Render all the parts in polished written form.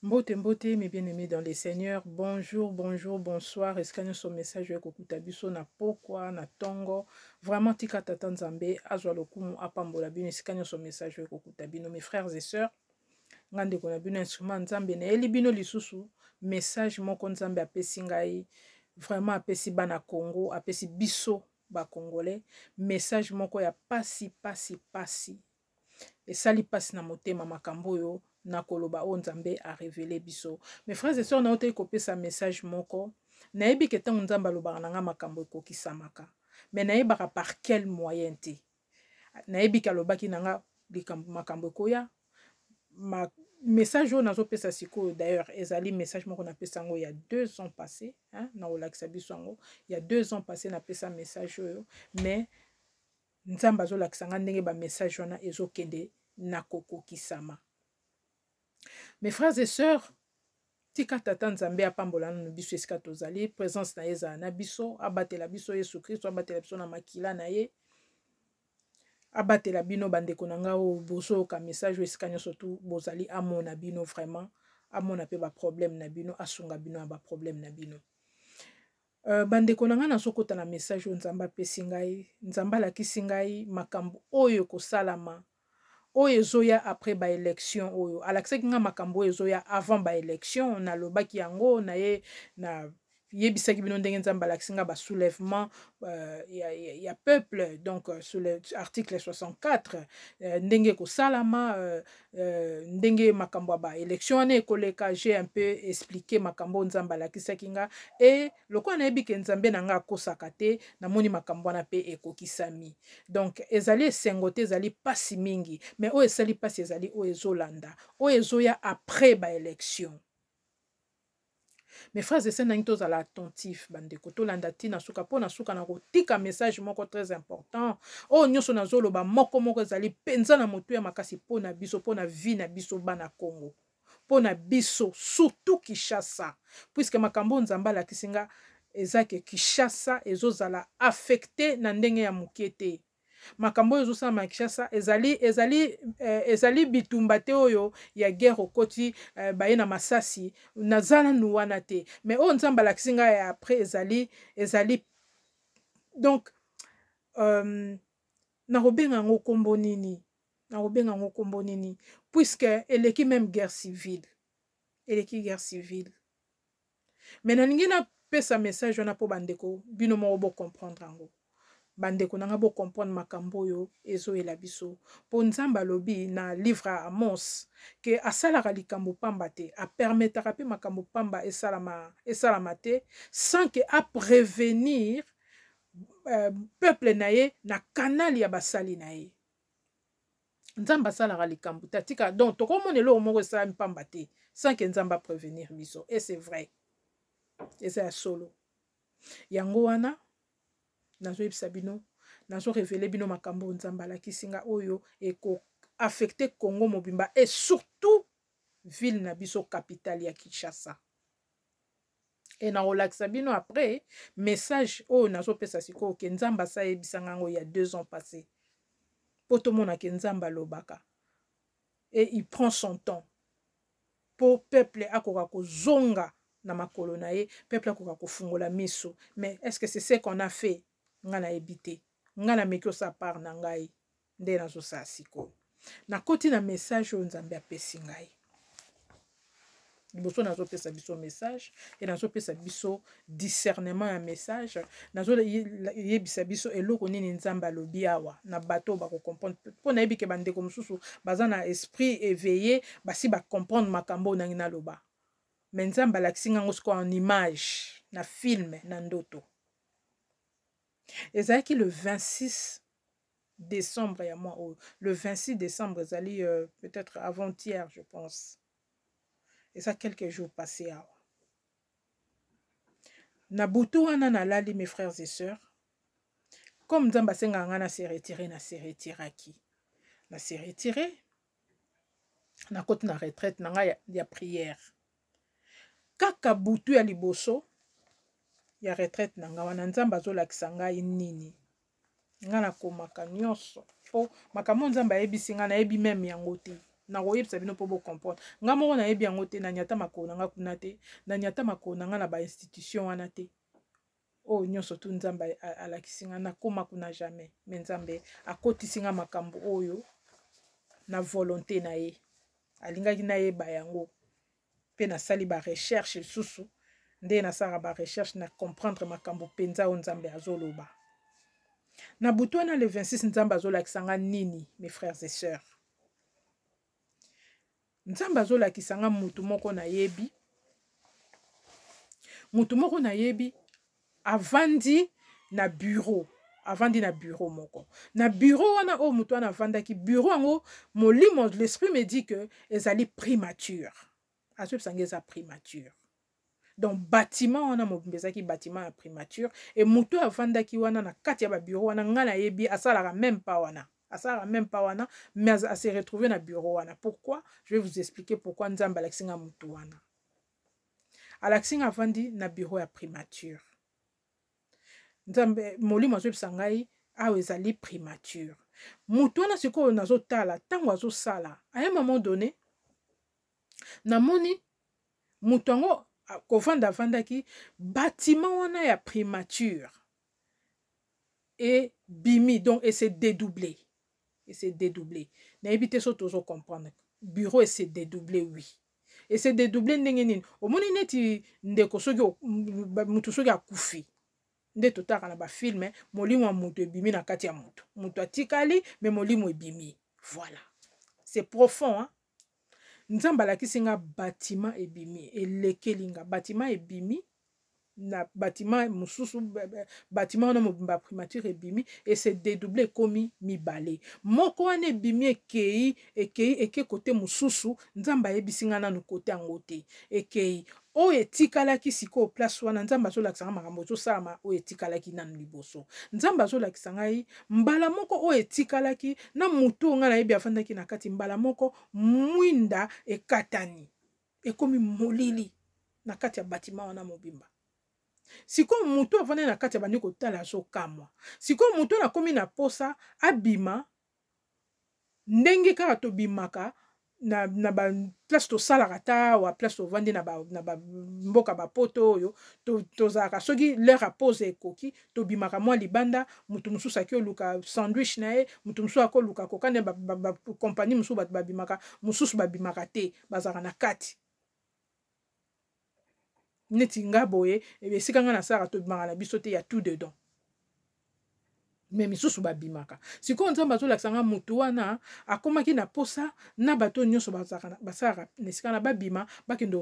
Mbote mbote, mes bien-aimés dans le Seigneur. Bonjour, bonjour, bonsoir. Esika nyonso message oyo ekokuta biso na pokwa, na tongo. Vraiment tika tata Nzambe azwa lokumu, apambola bino esika nyonso message oyo ekokuta bino. Mes frères et sœurs, nga ndeko na bino instrument Nzambe nayeli bino lisusu message moko Nzambe apesi ngai. Vraiment apesi bana Congo, apesi biso ba Congolais message moko ya pasi pasi pasi. Esali pasi na motema makambo oyo nakoloba oyo Nzambe a reveler biso. Mes frères et sœurs, nautaki kopesa message moko. Nayebi ke ntango Nzambe alobaka na nga makambo ekokisamaka, mais nayebaka par quel moyen te. Nayebi ke alobaki na nga likambo makambo ekoya. Ma message oyo nazopesa sikoyo d'ailleurs ezali message moko napesa yango ya 2 ans passé, hein, nakolakisa biso yango ya 2 ans passé napesa message oyo, mais Nzambe azolakisa nga ndenge ba message wana ezokende na kokokisama. Mes frères et sœurs, tika tata Nzambe apambola nanu biso esika tozali, présence na ye ezala na biso, abatela biso Yesu Kristo, abatela biso na makila na ye, abatela bino bandeko na ngai oyo bozoyoka message oyo esika nyonso tu bozali, amona bino vraiment, amona mpe baproblème na bino, asunga bino ya baproblème na bino. Bandeko na ngai, nazokota na message oyo Nzambe apesi ngai. Nzambe alakisi ngai makambo oyo ekosalama, oyo ezoya après baélection. Oyo alakisaki ngai makambo oyo ezoya avant baélection, nalobaki yango na ye, na yebisaki bino ndenge Nzambe alakisi ngai basoulèvement ya peuple, donc sur l'article 64, ndenge ekosalama, ndenge makambo ya baélection wana ekoleka. J'ai un peu expliqué makambo oyo Nzambe alakisaki nga, e lokola nayebi ke Nzambe na nga akosaka te, namoni makambo wana mpe ekokisami. Donc ezali esengo te, ezali mpasi mingi, mais oyo esali mpasi ezali oyo ezolanda, oyo ezoya après baélection. Mes frères et sœurs, nangi tozala attentif, bandeko, tolanda ntina suka, mpo na suka na kotika message moko très important. Oyo nyonso nazoloba moko moko ezali mpenza na motu ya makasi mpo na biso, mpo na vie na biso bana Congo, mpo na biso surtout Kinshasa, puisque makambo oyo Nzambe alakisi nga eza ke Kinshasa ezozala affecté na ndenge ya moke te. Makambo oyo ezosalama na Kinshasa ezali bitumba te oyo ya guerre okoti baye na masasi, naza nanu wana te, mais oyo Nzambe alakisi ngai ya après ezali donc nakobenga yango nkombo nini? Nakobenga yango nkombo nini? Puisque eleki même guerre civile, eleki guerre civile. Mais nalingi napesa message wana mpo bandeko bino moko bocomprendre yango. Bandeko na nga, bocomprendre makambo oyo ezoyela biso, mpo Nzambe alobi na livre ya Amos ke asalaka likambo pamba te, apermetaka mpe makambo pamba esalama, esalama te sans ke aprévenir peuple na ye na canal ya basali na ye. Nzambe asalaka likambo te atika, donc tokomona eloko moko esalami pamba te sans ke Nzambe aprévenir biso. Et c'est vrai, eza ya solo. Yango wana nazoyebisa bino, nazorévéler bino makambo oyo Nzambe alakisi nga, oyo ekoaffecter Congo mobimba et surtout ville na biso capitale ya Kinshasa. E nakolakisa bino après message oyo nazopesa sikoyo ke Nzambe asa ayebisanga yango ya 2 ans passé, mpo tomona ke Nzambe alobaka et il prend son temps mpo peuple akoka kozonga na makolo na ye, peuple akoka kofungola miso. Mais est ce que c'est ce qu'on a fait? Nga nayebi te. Nga nameki osala part na ngai nde nazosala sikoyo. Nakoti na message oyo Nzambe apesi ngai. Liboso nazopesa biso message e nazopesa biso discernement ya message, nazoyebisa biso eloko nini Nzambe alobi awa na bato oyo bakocomprendre, mpo nayebi ke bandeko mosusu baza na esprit éveillé, basi bacomprendre makambo oyo nangi naloba. Mais Nzambe alakisi ngango sikoyo en image, na film, na ndoto. Ezalaki le 26 décembre ya mois oyo. Le 26 décembre ezali peut-être avant-hier, je pense, eza quelques jours passé awa. Na butu wana nalali, mes frères et sœurs, comme Nzambe asengaka ngai na se retire, na se retiraki, na se retire, nakoti na retraite na ngai ya prière. Kaka butu ya liboso ya retraite na ngai wana, Nzambe azolakisa ngai nini? Ngai nakomaka nyonso, mpo makambo Nzambe ayebisi ngai, nayebi même yango te. Nakoyebisa bino mpo bocomprendre. Nga moko nayebi yango te, nanyata makolo na nga kuna te, nanyata makolo na nga na bainstitution wana te. Oyo nyonso tu Nzambe alakisi nga, nakoma kuna jamais. Me Nzambe akotisi nga makambo oyo na volonté na ye. Alingaki nayeba yango. Mpe nasali ba recherche lisusu, nde nasalaka ba recherche na comprendre makambo mpenza oyo Nzambe azoloba. Na butu wana le 26, Nzambe azolakisa nga nini, mes frères et sœurs? Nzambe azolakisa nga mutu moko nayebi, mutu moko nayebi avandi na bureau, avandi na bureau moko. Na bureau wana oyo mutu wana avandaki, bureau yango, molimo, l'esprit me dit que ezali primature. Azoyebisa nga eza primature. Donc bâtiment wana mobimba ezalaki bâtiment ya primature, e moto oyo avandaki wana na kati ya babureau wana, ngai nayebi, asalaka même pas wana, asalaka même pas wana, mais ase retrouver na bureau wana. Pourquoi? Je vais vous expliquer pourquoi Nzambe alakisi nga motu wana. Alakisi nga avandi na bureau ya primature. Nzambe, molimo azoyebisa ngai awa ezali primature. Motu wana sikoyo nazotala ntango azosala, à un moment donné namoni moto yango kovanda, avandaki bâtiment wana ya primature ebimi, donc ese dédoublé, ese dédoublé. Nayebi te so tozo comprendre. Bureau ese dédoublé, oui, ese dédoublé. Ndenge nini? Omoni neti ndeko, soki motu soki akufi, nde totaka na bafilme, molimo ya moto ebimi na kati ya moto, moto atikali me molimo ebimi. Voilà, c'est profond, hein? Nzambe alakisi nga bâtiment ebimi, elekeli nga bâtiment ebimi na bâtiment mosusu. Bâtiment wana mobimba primature ebimi, ese dédouble, ekomi mibale. Moko wana ebimi, ekei, ekei, eke kote mosusu. Nzambe ayebisi nga nanu kote yango te. Ekei, oyo etikalaki sikoyo place wana, Nzambe azolakisa nga makambo ezosalama. Oyo etikalaki nanu liboso, Nzambe azolakisa ngai mbala moko oyo etikalaki na motu oyo ngai nayebi afandaki na kati. Mbala moko mwinda ekatani, ekomi molili na kati ya bâtiment wana mobimba. Sikoyo motu avandi na kati, abandi kotala, azokamwa. Sikoyo motu wana akomi na posa abima, ndenge kaka tobimaka na baplace tosalaka, ta awa place tovandi na bamboka bapoto oyo tozalaka, soki l'heure ya pause ekoki, tobimaka mwa libanda. Motu mosusu aki oluka sandwich na ye, motu mosusu akoluka kokande. Bakompagnie mosusu bato babimaka, mosusu babimaka te, bazalaka na kati. Neti nga boye, esika nga nasalaka, tobimaka na biso te, ya tout dedans, me misusu babimaka. Sikoyo Nzambe azolakisa nga motu wana akomaki na posa na bato nyonso basalaka na esika na babima, bakende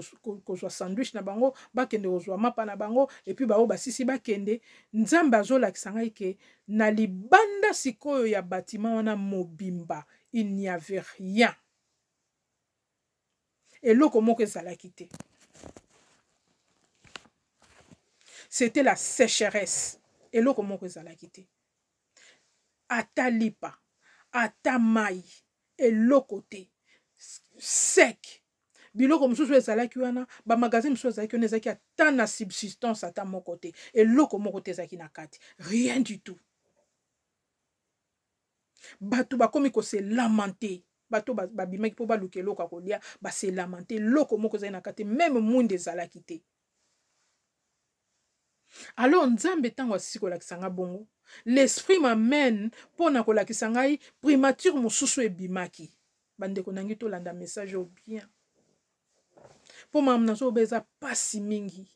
kozwa sandwich na bango, bakende kozwa mapa na bango, et puis baoyo basisi bakende. Nzambe azolakisa ngai ke na libanda sikoyo ya bâtiment wana mobimba, il n'y avait rien, eloko moko ezalaki te. C'était la sécheresse, eloko moko ezalaki te, ata lipa, ata mai, eloko te, sec. Biloko mosusu ezalaki wana, bamagasin mosusu ezalaki wana, ezalaki ata na subsistance ata moko te, eloko moko te ezalaki na kati, rien du tout. Bato bakomi kose lamenter. Bato babimaki mpo baluka eloko ya kolia, base lamenter, eloko moko ezali na kati, même mwinda ezalaki te. Alors Nzambe ntango asisi kolakisa nga bongo, l'esprit m'amène mpo na kolakisa ngai primature mosusu ebimaki. Bandeko nangi, tolanda message oyo bien, mpo makambo nazoyoba eza pasi mingi.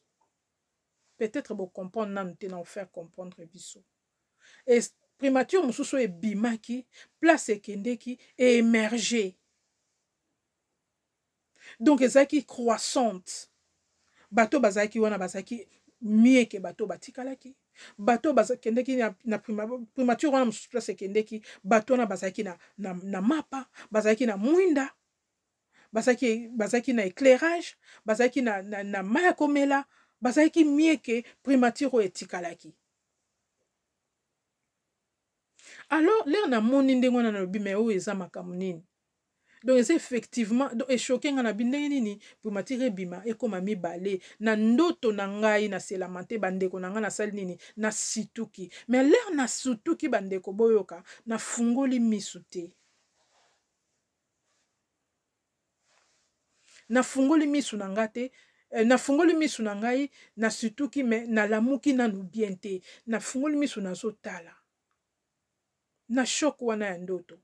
Peut-être bocomprendre nanu te, na ofaire comprendre biso. E primature mosusu oyo ebimaki, place ekendeki eémerge, donc ezalaki croissante. Bato bazalaki wana bazalaki mieux ke bato batikalaki. Bato bakendeki na primature wana mosusu, place ekendeki, bato wana bazalaki na mapa, bazalaki na mwinda, bazalaki na éclairage, bazalaki na mai ya komela, bazalaki mieux ke primature oyo etikalaki. Alors l'heure namoni ndenge wana, nalobi: "Me oyo eza makambo nini?" Donc eza effectivement, donc echoquer ngai na bi ndenge nini primature ebima, ekóma mibale. Na ndoto na ngai naselama te, bandeko na ngai. Nasali nini? Nasituki. Mais l'heure nasutuki, bandeko, boyoka, nafungoli misu te. Nafungoli misu na nga te, eh, nafungoli misu na ngai, nasituki me nalamuki nanu bien te. Nafungoli misu nazotala na choc wana ya ndoto.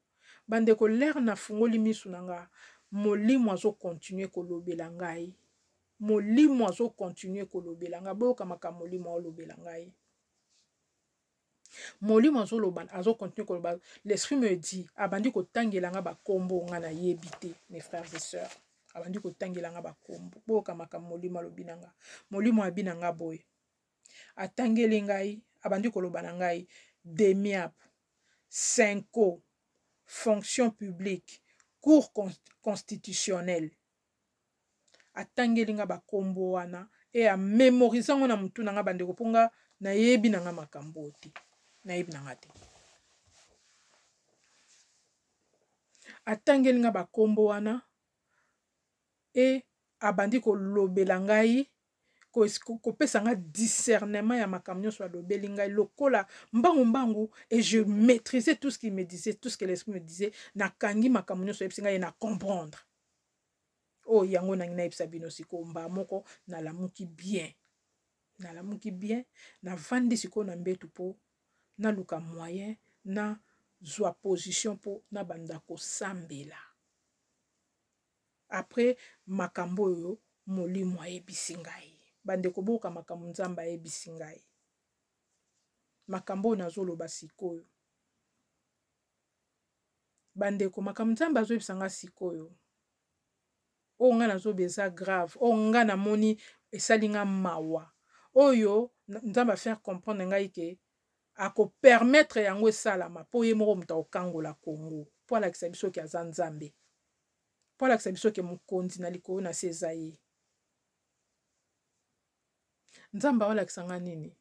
Bandeko, lere nafungoli misu na nga, molimo azokontinue kolobela ngai, molimo azokontinue kolobela ngai. Boyoka makambo molimo aolobela ngai. Molimo azoloba, azokontinue koloba. L'esprit me dit, abandi kotangela nga bakombo nga nayebi te. Mes frères et sœurs, abandi kotangela nga bakombo. Boyoka makambo molimo alobi na nga. Molimo abi na nga boye, atangeli ngai, abandi koloba na ngai: demiap, cinco, fonction publique, cour constitutionnelle. Atangeli nga bakombo wana e amemorise yango na motu na nga. Bandeko, mpo nga nayebi na nga makambo te, nayebi na nga te. Atangeli nga bakombo wana e abandi kolobela ngai, kopesa nga discernement ya makambo nyonso alobeli ngai lokola mbangu mbangu, et je maîtrisais tout ce qu'il me disait, tout ce que l'esprit me disait. Nakangi makambo nyonso ayebisi ngai, na comprendre oyo yango nangi nayebisa bino sikoyo. Mbaa moko nalamuki bien, nalamuki bien, navandi sikoyo na mbetu mpo naluka moyen nazwa position mpo nabanda kosambela après makambo oyo molimo ayebisi ngai. Bandeko, boyoka makambo Nzambe ayebisi ngai, makambo oyo nazoloba sikoyo. Bandeko, makambo Nzambe azoyebisa nga sikoyo, oyo ngai nazoba eza grave, oyo ngai namoni esali nga mawa, oyo Nzambe afaire comprendre ngai ke akopermettre yango esalama mpo ye moko moto akokangola Kongo, mpo alakisa biso ke aza Nzambe, mpo alakisa biso ke mokonzi na likolo na se eza ye. Nzambe aolakisa nga nini?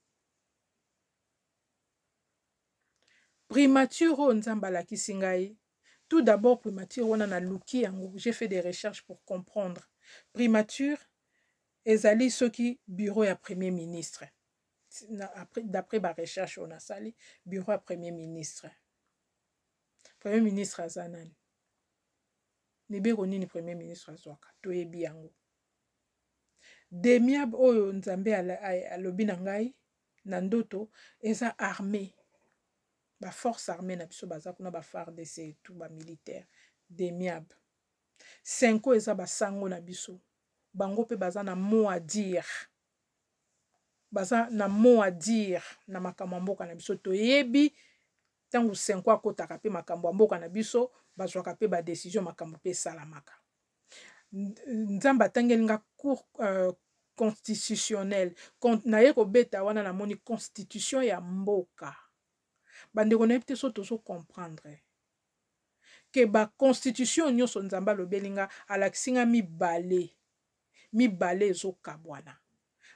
Primature oyo Nzambe alakisi ngai, tout d'abord primature wana naluki yango, j'ai fait des recherches pour comprendre. Primature ezali soki bureau ya premier ministre. D'après barecherche oyo nasali, bureau ya premier ministre. Premier ministre aza nani? Mibeko nini premier ministre azwaka? Toyebi yango. Demiab oyo Nzambe alobi na ngai na ndoto eza armée, baforce armée na biso baza kuna, ba FARDC et tout, bamilitaire. Demiab, cinco eza basango na biso, bango mpe baza na mot à dire, baza na mot à dire na makambo ya mboka na biso. Toyebi ntango cinco akotaka mpe makambo ya mboka na biso, bazwaka mpe badécision, makambo mpe esalamaka. Nzambe atangeli nga cour constitutionnelle. Naye kobeta wana, namoni constitution ya mboka. Bandeko, nayebi te so tozocomprendre ke baconstitution nyonso Nzambe alobeli nga, alakisi nga mibale mibale ezokabwana,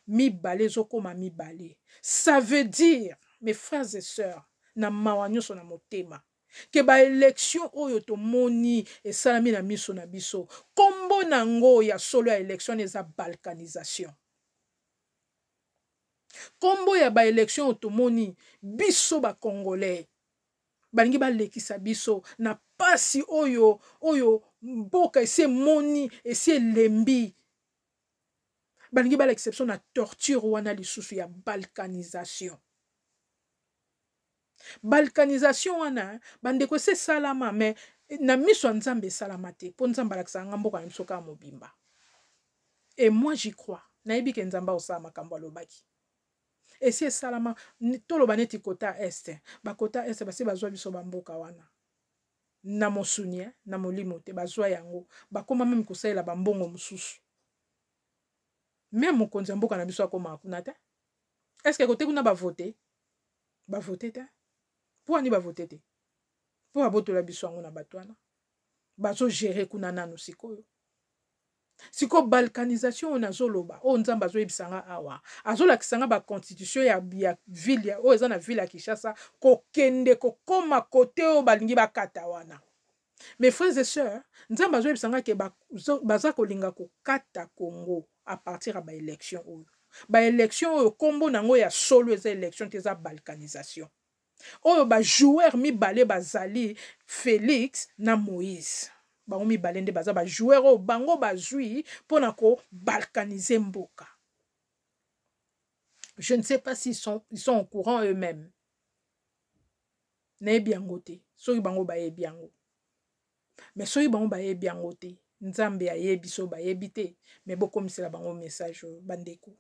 mibale ezokóma mibale. Ça veut dire, mes frères et sœurs, na mawa nyonso na motema, ke baélection oyo tomoni esalami na miso na biso, nkombo nango ya solo ya élection eza balkanisation. Nkombo ya baélection oyo tomoni biso bacongolais balingi balekisa biso na pasi oyo, oyo mboka esi emoni, esi elembi, balingi balakisa biso na torture wana lisusu ya balkanisation. Balkanisation wana, bandeko, esi esalama, mais na miso ya Nzambe esalama te, mpo Nzambe alakisaka nga mboka na biso kaka mobimba. Et moi j'y crois, nayebi ke Nzambe aosala makambo alobaki esi esalama. Toloba neti kota este, bakota este basi bazwa biso bamboka wana na mosuni, eh, na molimo te. Bazwa yango, bakóma meme kosalela bambongo mosusu. Meme mokonzi ya mboka na biso akomaka kuna te. Est-ce kote kuna bavote? Bavote te. Mpo ani bavote te? Mpo babotola biso yango na bato wana bazogere kuna nanu. Sikoyo, sikoyo balkanisation oyo nazoloba, oyo Nzambe azoyebisa nga awa, azolakisa nga baconstitution ya ville oyo eza na ville ya Kinshasa, kokende kokóma kote oyo balingi bakata wana. Mes frères et sœurs, Nzambe azoyebisa nga ke baza kolinga kokata Congo à partir ya baélection oyo. Baélection oyo, nkombo nango ya solo eza élection te, eza balkanisation oyo bajoueur mibale bazali, Félix na Moïse. Bango mibale nde baza bajoueur oyo bango bazwi mpo na kobalkanize mboka. Je ne sais pas s'ils sont, ils sont au courant eux-mêmes. Nayebi yango te soki bango bayebi yango, mais soki bango bayebi yango te, Nzambe ayebi. So bayebi te, mais bokomisela bango message oyo, bandeko.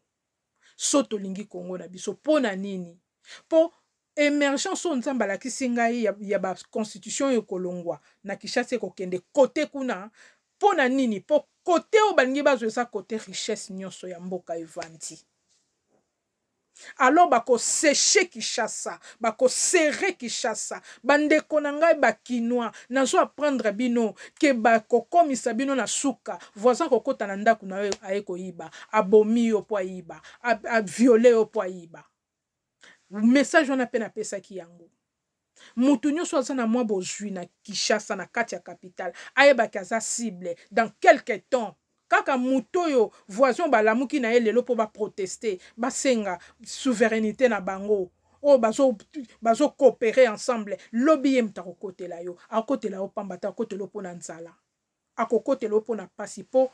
So tolingi Kongo na biso, mpo na nini? Mpo émergence oyo Nzambe alakisi ngai ya baconstitution oyo ekolongwa na Kinshasa, ekokende kote kuna. Mpo na nini? Mpo kote oyo balingi bazwa eza kote richesse nyonso ya mboka evandi. Alors bakoseche Kinshasa, bakosere Kinshasa. Bandeko na ngai bakinois, nazo apprendre bino ke bakokomisa bino na suka. Voisin akokota na ndako na yo, aye koyiba, abomi yo mpo ayiba, aviole yo mpo ayiba. Message wana mpe napesaki yango. Moto nyonso aza na mwa bozwi na Kinshasa, na kati ya capitale, ayebaki aza cible dans quelque temps. Kaka moto oyo voisin balamuki na ye lelo mpo baproteste, basenga souveraineté na bango, oyo bazocoopere ensemble, lobi ye moto akokotela yo. Akokotela yo pamba te, akokotela yo mpo na nzala, akokotela yo mpo na mpasi, mpo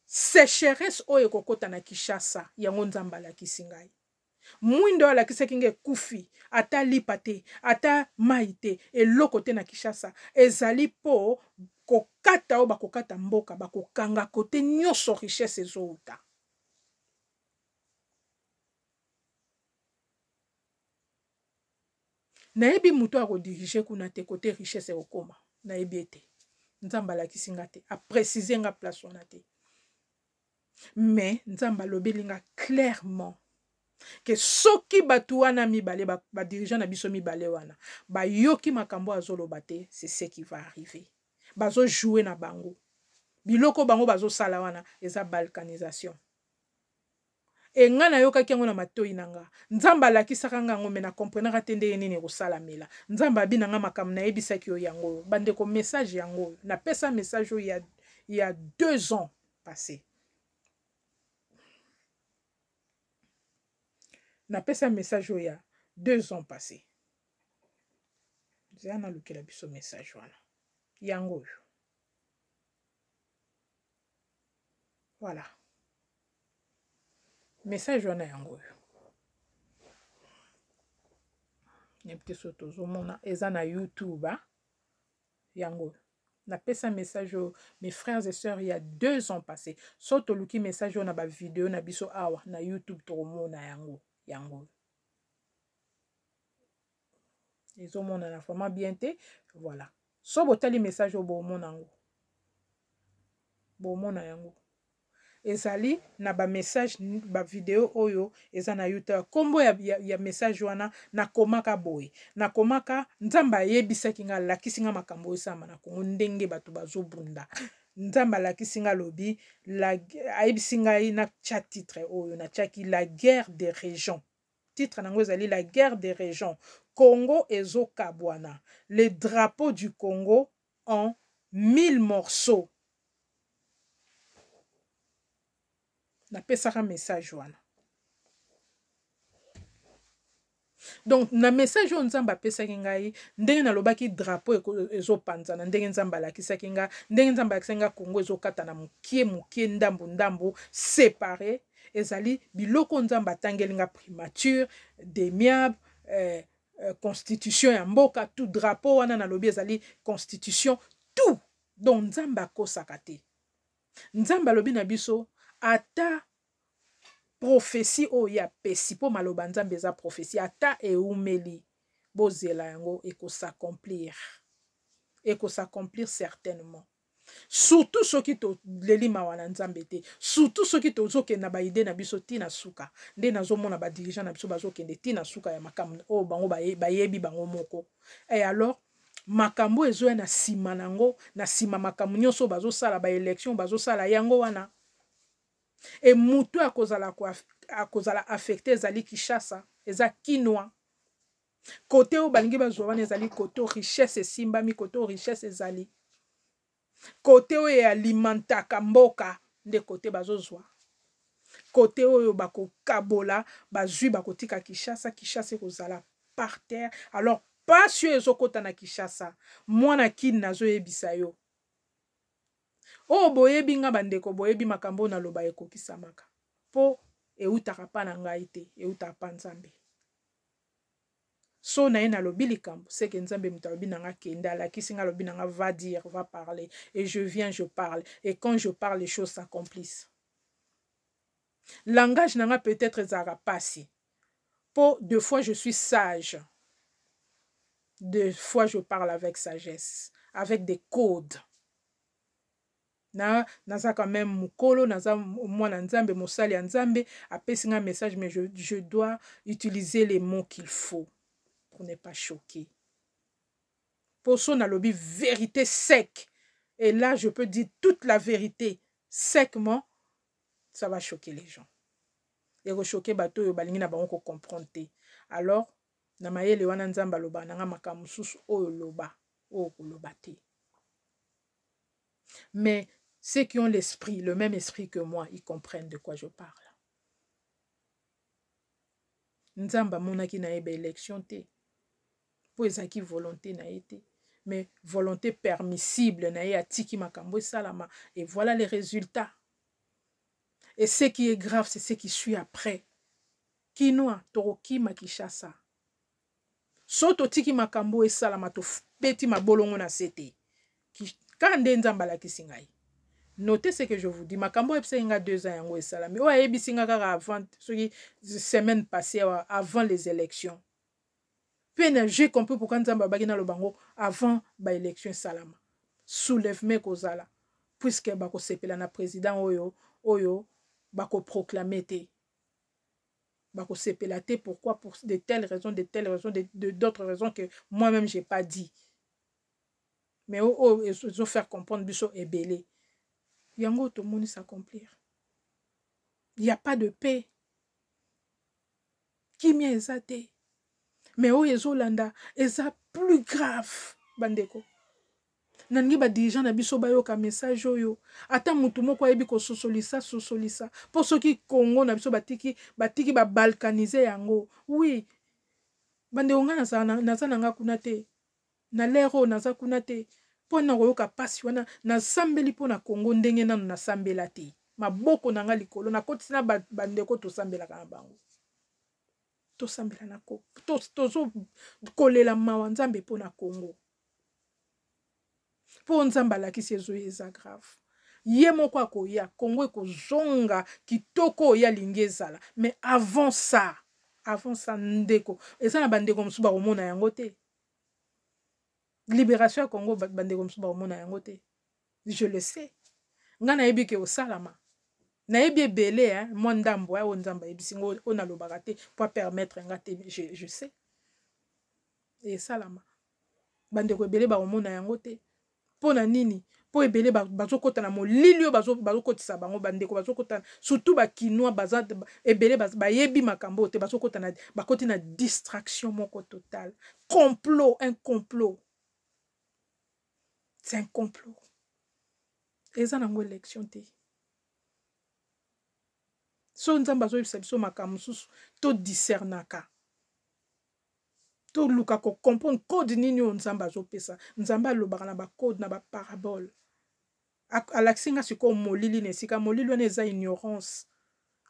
sécheresse oyo ekokota na Kinshasa. Yango Nzambe alakisi ngai. Mwindo oyo alakisaki ngai ekufi, ata lipa te, ata mai te, eloko te na Kinshasa. Ezali mpo kokata oyo bakokata mboka, bakokanga kote nyonso richesse ezowuta. Nayebi moto akodirige kuna te, kote richesse ekokoma. Nayebi ete Nzambe alakisi nga te, aprécise nga place wana te, mais Nzambe alobeli nga clairement ke soki bato wana mibale, badirigeant na biso mibale wana, bayoki makambo azoloba te, c'est ce qui va arriver. Bazojoue na bango biloko bango bazosala wana, eza balkanisation. E ngai nayokaki yango na matoi na nga. Nzambe alakisaka nga yango, me nakomprenaka te ndenge nini ekosalamela. Nzambe abi na nga makambo nayebisaki yo yango oyo. Bandeko, message yango oyo napesa, message oyo ya 2 ans passé. Napesa message oyo ya 2 ans passé. Zela nalukela biso message wana, yango oyo. Voilà, message wana yango oyo. Nayebi te so tozomona, eza na YouTube. Yango oyo napesa message oyo, mes frères et sœurs, il y a 2 ans passé. So toluki message oyo na bavideo na biso awa na YouTube, tokomona yango. Yango oyo ezomonana vraiment bien te. Voilà, so botali message oyo, bomona yango, bomona yango. Ezali na bamessage, bavideo oyo eza na YouTube. Nkombo ya message wana nakomaka boye, nakomaka: Nzambe ayebisaki nga, alakisi nga makambo oyo esalama na Kongo, ndenge bato bazobunda. Nzambe alakisi nga, alobi, ayebisi ngai natya titre oyo. Natiaki "La guerre des régions". Titre nango ezali "La guerre des régions", Congo ezokabwana, le drapeau du Congo en 1000 morceaux. Napesaka message wana. Donc na message oyo Nzambe apesaki ngai, ndenge nalobaki drapeau ezopanzana, ndenge Nzambe alakisaki nga, ndenge Nzambe alakisaki nga Kongo ezokata na mokie mokie, ndambu ndambu, séparé. Ezali biloko Nzambe atangeli nga: primature, demiable, constitution ya mboka, tout drapeau wana nalobi ezali constitution, tout. Donc Nzambe akosaka te. Nzambe alobi na biso, ata prophétie oyo ye apesi, mpo maloba Nzambe eza prophétie, ata eumeli, bozela yango, ekosaccomplir, ekosaccomplir certainement. Surtout soki toleli mawa na Nzambe te, surtout soki tozokende na baidées na biso ntina suka. Nde nazomona badirigeant na biso bazokende ntina suka ya makambo oyo bango bayebi bango moko. E alors makambo ezoya na nsima nango, na nsima makambo nyonso bazosala, baélection bazosala yango wana, e mutu akozala affecté ezali Kinshasa, eza Kinois. Kote oyo balingi bazwa wana ezali kote richesse esimbami, kote oyo richesse ezali, kote oyo ealimentaka mboka, nde kote bazozwa. Kote oyo bakokabola, bazwi, bakotika Kinshasa. Kinshasa ekozala par terre. Alors pasi oyo ezokɔta na Kinshasa, mwana Kini, nazoyebisa yo. Oyo boyebi nga bandeko, boyebi makambo oyo naloba ekokisamaka. Mpo eutaka pa na ngai te, eutaka pa Nzambe. So na ye nalobi likambo, seke Nzambe moto alobi na nga kende, alakisi nga, alobi na nga va dire, va parler. Et je viens, je parle. Et quand je parle, les choses s'accomplissent. Langage na nga peut-être ezalaka pasi. Po deux fois je suis sage. Deux fois je parle avec sagesse, avec des codes. Na naza quand même mukolo, naza mwana Nzambe, mosali ya Nzambe, apesi nga message, mais je dois utiliser les mots qu'il faut pour ne pas choquer. Poso nalobi vérité sec. Et là, je peux dire toute la vérité secement, ça va choquer les gens. Eko choquer bato oyo balingi na bango ko comprendre te. Alors, na mayele wana Nzambe aloba na nga makambo mosusu oyo loba, oyo koloba te. Mais ceux qui ont l'esprit, le même esprit que moi, ils comprennent de quoi je parle. Nzambe amonaki na ye ba élection te. Po ezalaki volonté na ye te. Mais volonté permissible na ye atiki makambo esalama. Et voilà les résultats. Et ce qui est grave, c'est ce qui suit après. Kinois, tokokima Kinshasa. So totiki makambo esalama, tobeti mabolongo na se te. Kaka nde Nzambe alakisi ngai. Notez ce que je vous dis. Makambo oyebisaki nga 2 ans yango esalami. Oyo ayebisi nga kaka avant, soki semaine passée, avant les élections. Pe na j'ai compris pourquoi Nzambe abaki naloba yango avant ba élection esalama. Soulèvement kozala. Puisque bakosepela na président oyo, oyo bakoproclamer te. Bakosepela te, pourquoi? Pour de telles raisons, de telles raisons, d'autres raisons que moi-même j'ai pas dit. Mais oh, oh, ils ont fait comprendre biso ebele. Yango tout le monde s'accomplir. Il y a pas de paix. Kimia eza te. Mais oyo ezolanda eza plus grave, bandeko. Nalingi ba dirigeant na biso bayoka message oyo. Ata mutu moko ayebi kososolisa, sosolisa. Po soki Congo na biso batiki ba balkaniser yango. Oui. Bandeko nga naza na nga kuna te. Na l'heure oyo naza kuna te. Po na koyoka pasi wana, nasambeli po na Congo ndenge nanu nasambela te. Maboko na nga likolo, nakotisi na bandeko tosambelaka na bango. Tosambela na ko, tozo kolela mawa Nzambe po na Congo. Po Nzambe alakisi ezoya eza grave. Ye moko akoya, Congo ekozonga kitoko oyo alingi ezala. Mais avant ça, avant ça ndeko, eza na bandeko mosusu bakomona yango te. Libération ya Congo, bandeko mosusu bakomona yango te. Je le sais. Nga nayebi ke osalama. Nayebi ebele, hein, mwa ndambo, hein, oyo Nzambe ayebisi ngo, oyo nalobaka te, po permettre nga te, je sais. Esalama. Bandeko ebele bakomona yango te. Po na nini? Po ebele bazokota na molili oyo bazokotisa bango, bandeko bazokota, surtout ba Kinois, baza, ebele bayebi makambo te, bazokota na, bakoti na distraction moko totale. Complot, un complot. C'est un complot. Eza nango élection te. So Nzambe azoyebisa biso makambo mosusu, to discernaka. Toluka ko comprendre code nini oyo Nzambe azopesa. Nzambe alobaka na ba code, na ba parabole. Alakisi nga sikoyo molili na esika. Molili wana eza ignorance.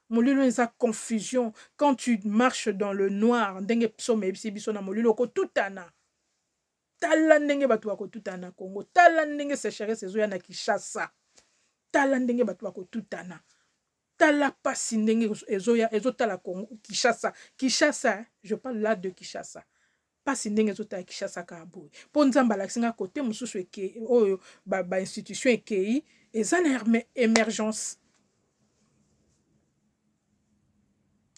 Molili wana eza confusion. Quand tu marches dans le noir, ndenge psaume eyebisi biso na molili, okotutana. Tala ndenge bato bakotutana na Congo. Tala ndenge sécheresse ezoya na Kinshasa. Tala ndenge bato bakotutana. Tala pasi ndenge ezoya, ezotala Congo, Kinshasa. Kinshasa, je parle là de Kinshasa. Pasi ndenge ezotala Kinshasa kaka boye. Po Nzambe alakisi nga côté mosusu eke, oyo ba institution ekei, eza na émergence.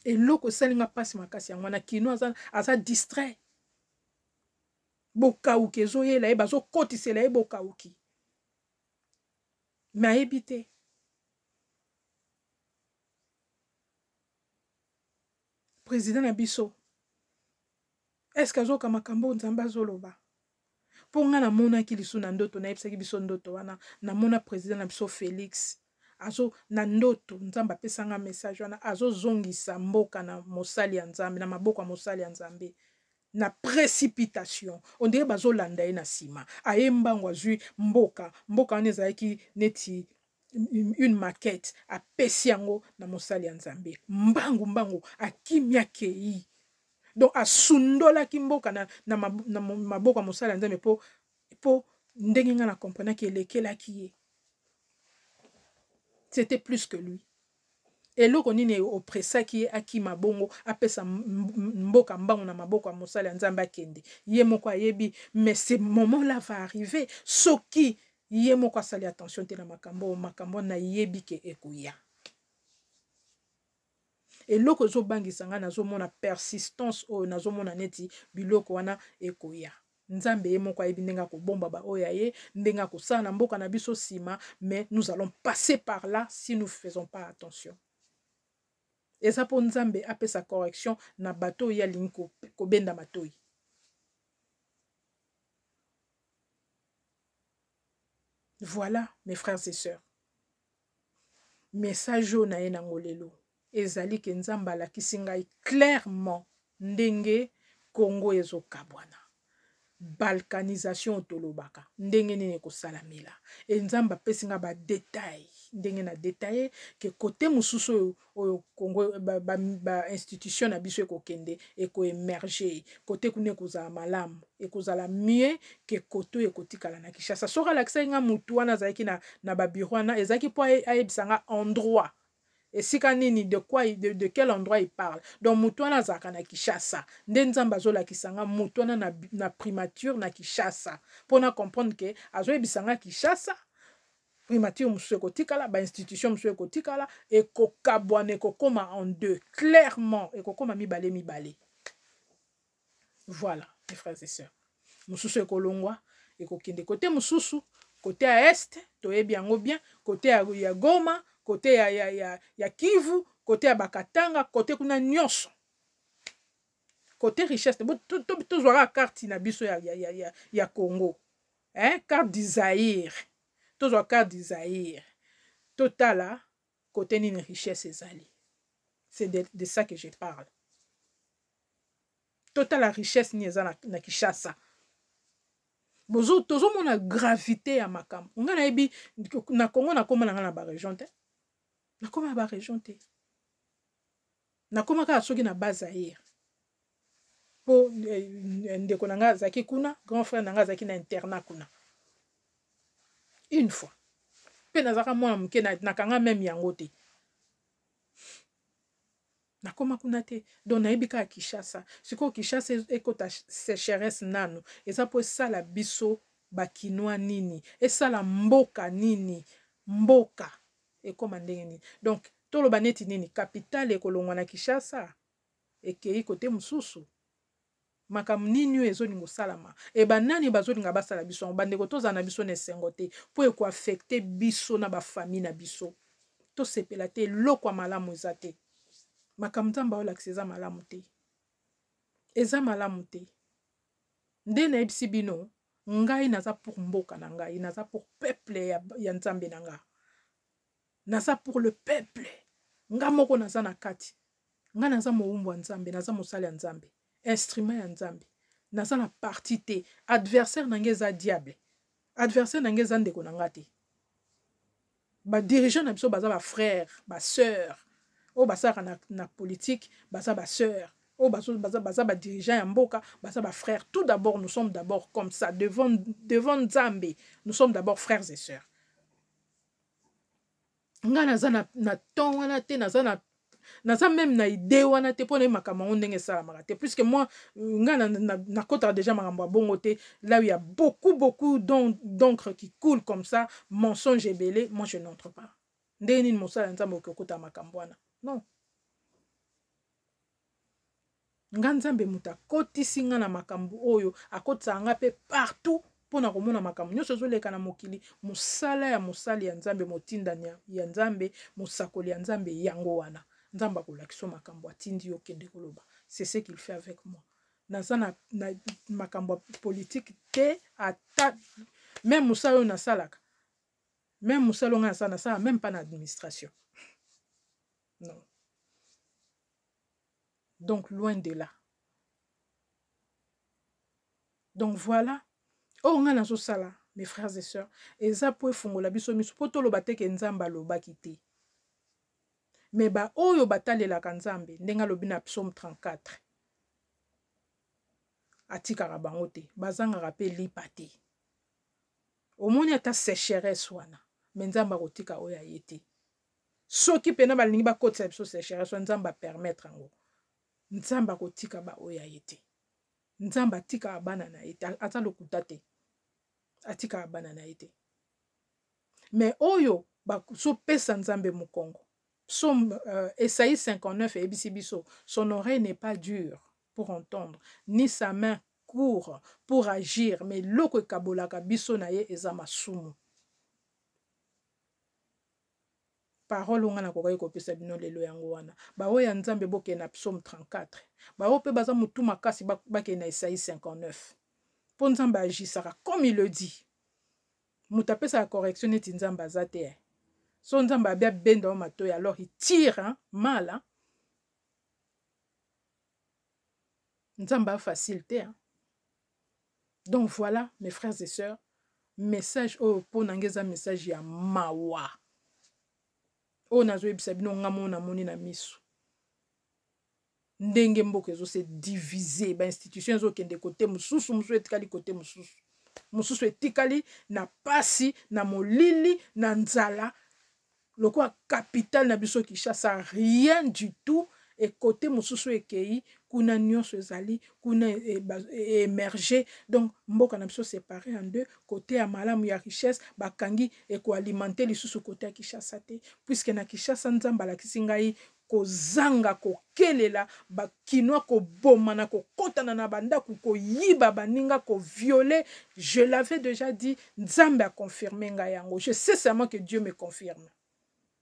Eloko esali nga pasi makasi yango wana, Kino aza distrait. Bokauki ezoyela ye, bazokotisela ye bokauki. Mais ayebi te. Président na biso, est-ce que azoka makambo Nzambe azoloba? Po nga namonaki lisu na ndoto, nayebisaki biso ndoto wana, namona président na biso Félix. Azo na ndoto, Nzambe apesanga message wana, azozongisa mboka na mosali ya Nzambe, na maboko ya mosali ya Nzambe. Na précipitation, on dirait bazolanda ye na nsima. Aye mbango, azwi mboka. Mboka wana ezalaki neti une maquette, apesi yango na mosali ya Nzambe. Mbangu mbangu akimi, akei. Donc asundolaki mboka na maboko ya mosali ya Nzambe, mpo ndenge ngai na comprenaki, elekelaki ye, c'était plus que lui. Eloko nini opresaki ye akima bongo, apesa mboka mbango na maboko ya mosali ya Nzambe, akende? Ye moko ayebi. Mais ce moment là va arriver soki ye moko asali attention te na makambo oyo. Makambo nayebi ke ekoya. Eloko ezobangisa ngai, nazomona persistance oyo, nazomona neti biloko wana ekoya. Nzambe ye moko ayebi ndenge akobomba baoyo ya ye, ndenge akosala na mboka na biso nsima. Mais nous allons passer par là si nous faisons pas attention. Eza mpo Nzambe apesa correction na bato oyo alingi kobenda matoi. Voilà, mes frères et sœurs, message oyo na ye nango lelo ezali ke Nzambe alakisi ngai clairement ndenge Congo ezokabwana, balkanisation tolobaka, ndenge nini ekosalamela. E Nzambe apesi nga badetail, ndenge na détaille ke kote mosusu oyo Congo, bainstitution ba na biso ekokende, ekoémerger kote kuna, ekozala malamu, ekozala mieux ke kote oyo ekotikala na Kinshasa. Soki alakisaki nga mutu wana azalaki na babureau wana, ezalaki mpo ayebisa nga endroit esika nini, de quoi, de quel endroit il parle. Donc motu wana azalaka na Kinshasa. Nde Nzambe azolakisa nga motu wana na primature na Kinshasa, mpona comprendre ke azoyebisa nga Kinshasa, primature mosusu ekotikala, bainstitution mosusu ekotikala, ekokabwana, ekokóma en deux clairement, ekokóma mibale mibale. Voilà, mes frères et sœurs, mosusu ekolongwa, ekokende kote mosusu, kote ya Est, toyebi yango bien, kote ya Goma, kote ya Kivu, kote ya Bakatanga, kote kuna nyonso, kote richesse. Tozwaka carte na biso ya Congo, hein? Carte du Zaïre, tozwa carte du Zaïre, totala kote nini richesse ezali. C'est de ça que je parle. Totala richesse nini eza na Kinshasa. Tozomona gravité ya makambo. Ngai nayebi na Congo, nakóma na ngai na barégion te, nakóma na barégion te, nakóma kaka soki na Bas-Zaïre, mpo ndeko na ngai azalaki kuna, grand frère na ngai azalaki na internat kuna. Une fois mpe nazalaka mwana moke, nakanga même yango te, nakóma kuna te. Donc nayebi kaka Kinshasa. Sikoyo Kinshasa ekota sécheresse nanu, eza mpo esala biso bakinois nini, esala mboka nini, mboka ekóma ndenge nini? Donc toloba neti nini, capitale ekolongwa na Kinshasa, ekei kote mosusu. Makambo nini oyo ezolinga osalama? E banani bazolinga basala biso yango? Bandeko, tozala na biso na esengo te, mpo ekoaffecter biso na bafamille na biso. Tosepela te, eloko ya malamu eza te. Makambo Nzambe aolakisa eza malamu te, eza malamu te. Nde nayebisi bino, ngai naza pour mboka na ngai, naza pour peuple ya Nzambe na nga, naza pour le peuple. Nga moko naza na kati, ngai naza mowumbu ya Nzambe, naza mosali ya Nzambe, instrument ya Nzambe. Naza na parti te. Adversaire na ngai eza diable, adversaire na ngai eza ndeko na nga te. Badirigeant na biso baza bafrère, basœur oyo basalaka na politique, baza basœur oyo baza badirigeant ya mboka, baza bafrère. Tout d'abord, nous sommes d'abord comme ça devant Nzambe, nous sommes d'abord frères et sœurs. Ngai naza na temps wana te, naza même na idée wana te, mpo na ye makambo yango ndenge esalamaka te, puisque moi, ngai nakotaka déjà makambo ya bongo te. Là où il y a beaucoup beaucoup d'encre qui coule comme ça, mensonge ebele, moi je n'entre pas. Ndenge nini mosala ya Nzambe okoki okota makambo wana? Non, nga Nzambe moto akotisi nga na makambo oyo, akotisaka nga mpe partout mpo na komona makambo nyonso ezoleka na mokili. Mosala ya mosali ya Nzambe, motindani ya Nzambe, mosakoli ya Nzambe, yango wana Nzambe akolakisa makambo, atindi yo okende koloba. C'est ce qu'il fait avec moi. Naza na makambo ya politike te. Ata même mosala oyo nasalaka, même mosala oyo ngai nasala, nasala même pas na administration, non. Donc loin de là. Donc voilà, oyo ngai nazosala, mes frères et sœurs, eza mpo efungola biso miso, mpo toloba te ke Nzambe alobaki te. Me baoyo batalelaka Nzambe, ndenge alobi na Psaume 34, atikaka bango te, bazangaka mpe lipa te. Omoni ata sécheresse wana, me Nzambe akotika oyo aye te. Soki mpena balingi bakotisa biso sécheresse wana, Nzambe apermettre yango, Nzambe akotika baoyo aye te. Nzambe atikaka bana na ye te, aza lokuta te, atikaka bana na ye te. Me oyo bazopesa Nzambe mokongo, Psaume Esaïe 59 eyebisi biso, son oreille n'est pas dure pour entendre, ni sa main court pour agir, mais eloko ekabolaka biso na ye eza masumu. Parole oyo nga nakokaki kopesa bino lelo yango wana. Baoyo ya Nzambe, bokende na Psaume 34. Baoyo mpe baza motu makasi, bakende na Esaïe 59. Mpo Nzambe agisaka comme il le dit. Moto apesaka correction neti Nzambe aza te. So Nzambe abi abenda yo matoyi, alors il tire, hein, mal, hein. Nzambe a facile te, hein. Donc voilà, mes frères et sœurs, message oyo mpo na ngai eza message ya mawa oyo nazoyebisa bino. Nga moko namoni na miso ndenge mboka ezose divise, bainstitution ezokende kote mosusu, mosusu etikali kote mosusu, mosusu etikali na pasi, na molili, na nzala, lokola capitale na biso Kinshasa, rien du tout. Ekote mosusu ekei kuna, nyonso ezali kuna émerger. Donc mboka na biso séparé en deux. Kote ya malamu ya richesse bakangi, ekoalimenter lisusu kote ya Kinshasa te, puisque na Kinshasa Nzambe alakisi ngai kozanga, kokelela bakinois, kobomana, kokotana na bandako, koyiba baninga, kovioler. Je l'avais déjà dit, Nzambe aconfirme ngai yango. Je sais seulement que Dieu me confirme.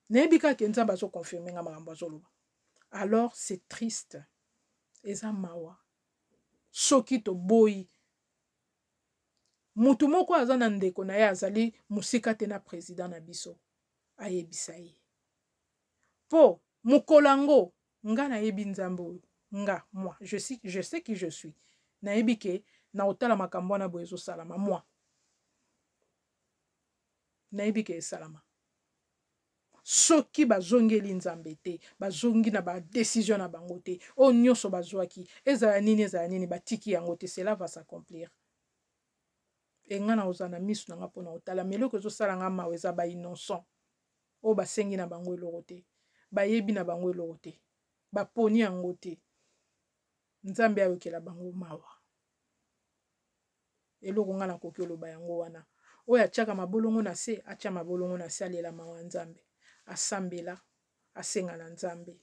Nayebi kaka Nzambe azoconfirme ngai makambo azoloba. Alors c'est triste, eza mawa. Soki toboyi, mutu moko aza na ndeko na ye azali mosika te na président na biso, ayebisa ye, mpo mokolo yango nga nayebi Nzambe oyo nga. Moi, je sais qui je suis. Nayebi ke na kotala makambo wana boye ezosalama, moi nayebi ke esalama. Soki bazongeli Nzambe te, bazongi na badécision na bango te, oyo nyonso bazwaki, ezala nini, ezala nini, batiki yango te, cela va s'accomplir. E nga na kozala na miso na nga mpona kotala. Ma eloko ezosala nga mawa eza bainnocent oyo basengi na bango eloko te, bayebi na bango eloko te, baponi yango te. Nzambe ayokela bango mawa. Eloko nga nakoki oloba yango wana. Oyo atiaka mabolongo na se, atia mabolongo na se, alela mawa Nzambe, asambela, asenga na Nzambe,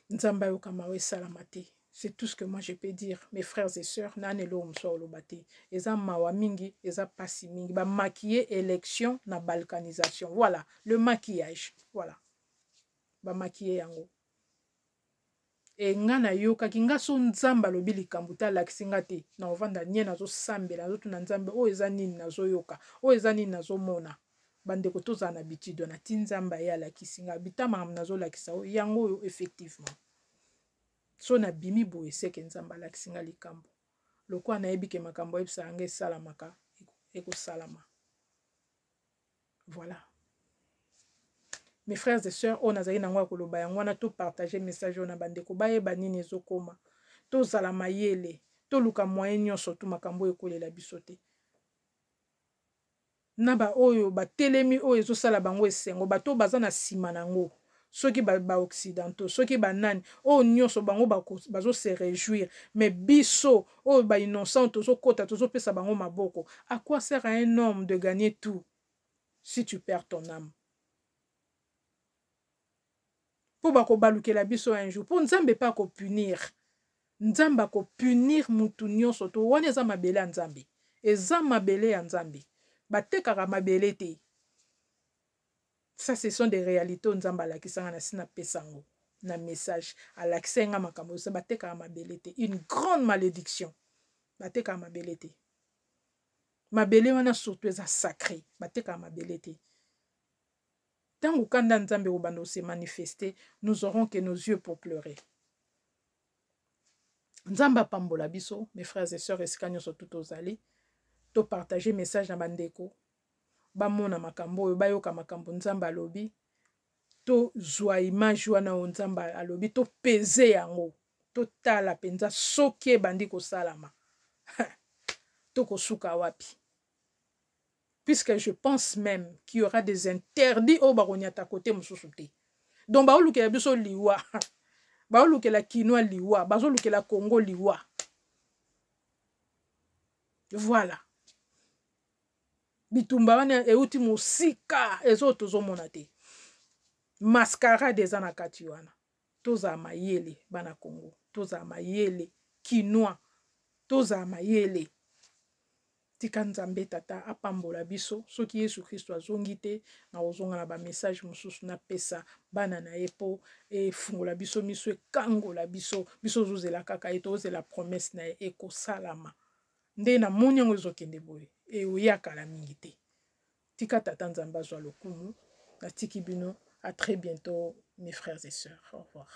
Nzambe ayoka mawa, esalama te. C'est tout ce que moi je peux dire, mes frères et sœurs. Nani eloko mosusu oloba te. Eza mawa mingi, eza pasi mingi. Bamaquiller élection na balkanisation, voilà le maquillage, voilà, bamaquiller yango. E nga nayokaki nga, so Nzambe alobi likambo te, alakisi nga te, na ovanda nie, nazosambela, nazotuna Nzambe: oyo eza nini nazoyoka? Oyo eza nini nazomona? Bandeko, tozala na habitude wana ti Nzambe aye alakisi nga bita makambo nazolakisa oyo yango oyo. Effectivement, so nabimi boye, seke Nzambe alakisi nga likambo. Lokola nayebi ke makambo ayebisaka nga esalamaka, ekosalama. Voilà, mes frères et sœurs, oyo nazali nango ya koloba yango wana. Topartage message oyo na bandeko, bayeba nini ezokoma. Tozala mayele, toluka moyen nyonso tu makambo oyo ekolela biso te. Na baoyo batelemi, oyo ezosala bango esengo, bato oyo baza na nsima na yango, soki baoccidentaux, soki banani, oyo nyonso bango bazose réjouir, mais biso oyo bainnocent tozokɔta, tozopesa bango maboko. À quoi sert à un homme de gagner tout si tu perds ton âme? Mpo bakobalukela biso un jour, mpo Nzambe mpe akopunir. Nzambe akopunir mutu nyonso to wana. Eza mabele ya Nzambe, eza mabele ya Nzambe, batekaka mabele te. Ça, ce sont des réalités oyo Nzambe alakisanga na si napesa yango na message. Alakisa nga makambo oyo: batekaka mabele te, une grande malédiction. Batekaka mabele te, mabele wana surtout eza sacré, batekaka mabele te. Ntango kanda Nzambe kobanda ose manifester, nous aurons que nos yeux pour pleurer. Nzambe apambola biso, mes frères et sœurs, esika nyonso tu tozali. Topartage message na bandeko, bamona makambo oyo, bayoka makambo Nzambe alobi. Tozwa image wana oyo Nzambe alobi, topeze yango, totala mpenza soki ebandi kosalama, tokosuka wapi. Puisque je pense même qu'il y aura des interdits oyo bakonyata kote mosusu te. Donc baolukela biso liwa, baolukela Kinois liwa, bazolukela Congo liwa. Voilà, bitumba wana euti mosika, ezo tozomona te. Mascarade eza na kati wana. Tozala mayele, bana Congo, tozala mayele, Kinois, tozala mayele. Tika Nzambe Tata apambola biso. Soki Yesu Kristo azongi te, nakozonga na bamessage mosusu napesa bana na ye, mpo efungola biso miso, ekangola biso. Biso ozozela kaka ye, tozela promesse na ye ekosalama. Nde namoni yango ezokende boye, eoya kala mingi te. Tika Tata Nzambe azwa lokumu. Natiki bino, à très bientôt, mes frères et sœurs, au revoir.